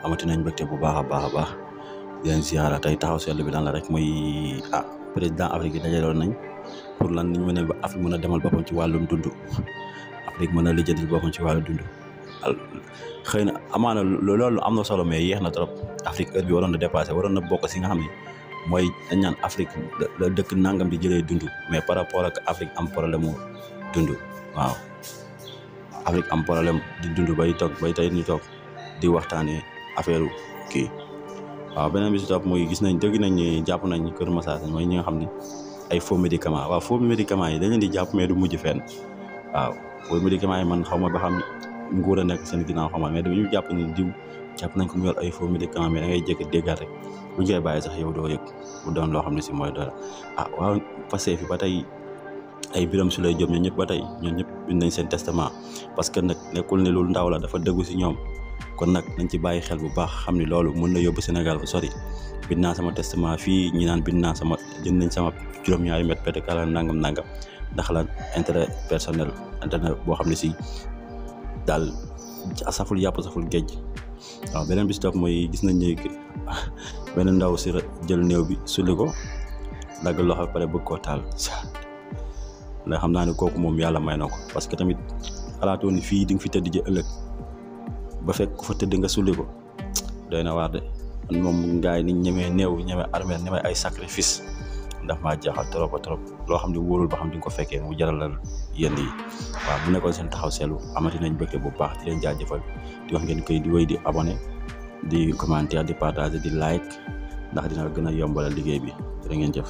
amati nañ mbégte bu baax a baax di leen ziara tey taxaw seetlu bi lan la rek mooy président Afrique yi dajaloon nañ pour lan ñu mën a ba Afrique mën a demal boppam ci wàllum dund Afrique mën a lijjantil boppam ci wàllu dund xëy na amaana loolu am na solo mais yéex na trop Afrique heure bi waroon na dépassé waroon na bokk si nga xam ne mooy dañ naan Afrique la dëkk nangam di jëlee dund mais par rapport ak Afrique am problème mu dund waaw Afrique am problème di dund bay tey ñu toog di waxtaanee affaire kii waaw beneen bi si topp mooy gis nañ dëgg nañ ni jàpp nañ Kër Massar mooy ñi nga xam ne ay faux médicaments waaw faux médicaments yi dañ leen di jàpp mais du mujj fenn waaw faux médicaments yi man xaw ma ba xam nguur a nekk seen ginnaaw xamal mais dañu jàpp ni diw jàpp nañ ko mu yor ay faux médicaments mais da ngay jékki déggal rek buñ koy bàyyi sax yow doo yëg mu doon loo xam ne si mooy dara waaw passé fi ba tey ay Birame Souleye Diop ñun ñëpp ba tey ñun ñëpp bind nañ seen testament parce que nag nekkul ne loolu ndaw la dafa dëggu si ñoom kon nag nañ ci bàyyi xel bu baax xam ni loolu mën na yóbbu Sénégal fu sori bind naa sama testament fii ñi naan bind naa sama jënd nañ sama juróom-ñaari mètre pétékala nangam ndax la intérêt personnel intérêt boo xam ne si daal saful yàpp saful géej waaw beneen bi si topp mooy gis nañ ne benn ndaw si jël néew bi sulli ko dagg loxo pare bëgg koo taal ndax xam naa ne kooku moom yàlla may na ko parce que tamit xalaatoo ni fii di nga fi tëdd ji ëllëg ba fekk ku fa tëdd nga sulli ko doy na waar de man moom gars yi ni ñemee néew ñemee armée ñemee ay sacrifice ndax maa jaaxal trop loo xam ne wóorul ba xam di nga ko fekkee mu jaral la yenn yi waaw bu nekkoon seen taxaw seetlu amati nañ bëgg bu baax di leen jaajëfal di wax ngeen koy di wéy di abonné di commentaire di partager di like ndax dina gën a yombalal liggéey bi jërë ngeen jëf.